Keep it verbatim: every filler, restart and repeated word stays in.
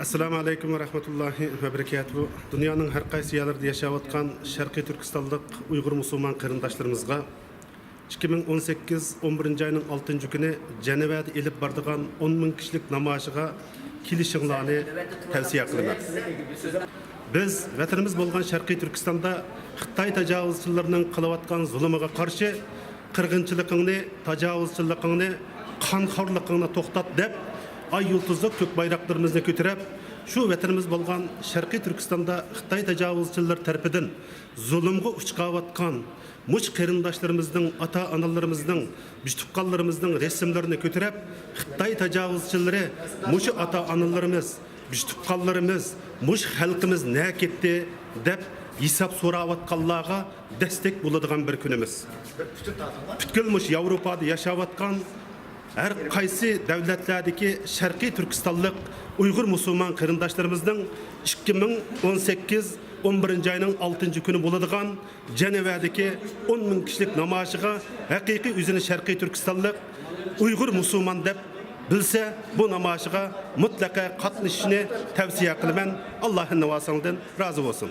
ئەسسالامۇ ئەلەيكۇم ۋە رەھمەتۇللاھى ۋە بەرىكاتۇھۇ. دۇنيانىڭ ھەر قايسى يەرلىرىدە ياشاۋاتقان شەرقىي تۈركىستانلىق ئۇيغۇر مۇسۇلمان قېرىنداشلىرىمىزغا ئىككى مىڭ ئون سەككىز ئون بىرىنچى ئاينىڭ ئالتىنچى كۈنى جەنۋەدە ئېلىپ بارىدىغان ئون مىڭ كىشىلىك نامايىشىغا كېلىشىڭلارنى تەۋسىيە قىلىمەن. بىز ۋەتىنىمىز بولغان شەرقىي تۈركىستاندا خىتاي تاجاۋۇزچىلىرىنىڭ قىلىۋاتقان زۇلۇمىغا قارشى قىرغىنچىلىقىڭنى، تاجاۋۇزچىلىقىڭنى، قانخورلۇقۇڭنى توختات دەپ، ئاي يۇلتۇزلۇق كۆك بايراقلىرىمىزنى كۆتۈرۈپ، شۇ ۋەتىنىمىز بولغان شەرقىي تۈركىستاندا خىتاي تاجاۋۇزچىلىرى تەرىپىدىن زۇلۇمغا ئۇچراۋاتقان مۇشۇ قېرىنداشلىرىمىزنىڭ، ئاتا-ئانىلىرىمىزنىڭ، بىچتۇققانلىرىمىزنىڭ رەسىملىرىنى كۆتۈرۈپ، خىتاي تاجاۋۇزچىلىرى مۇشۇ ئاتا-ئانىلىرىمىز، بىچتۇققانلىرىمىز، مۇشۇ خەلقىمىز نە كەتتى دەپ ھېساب سوراۋاتقانلارغا دەستەك بولىدىغان بىر كۈنىمىز. پۈتكۈل مۇشۇ ياۋروپادا ياشاۋاتقان ھەر قايسى دۆلەتلەردىكى شەرقىي تۈركىستانلىق ئۇيغۇر مۇسۇلمان قېرىنداشلىرىمىزنىڭ ئىككى مىڭ ئون سەككىز ئون بىرىنچى ئاينىڭ ئالتىنچى كۈنى بولىدىغان جەنۋەدىكى ئون مىڭ كىشىلىك نامايىشىغا ھەقىقىي ئۆزىنى شەرقىي تۈركىستانلىق ئۇيغۇر مۇسۇلمان دەپ بىلسە، بۇ نامايىشىغا مۇتلەقە قاتنىشىشىنى تەۋسىيە قىلىمەن. ئاللاھ ھەممىڭلارغا رازى بولسۇن.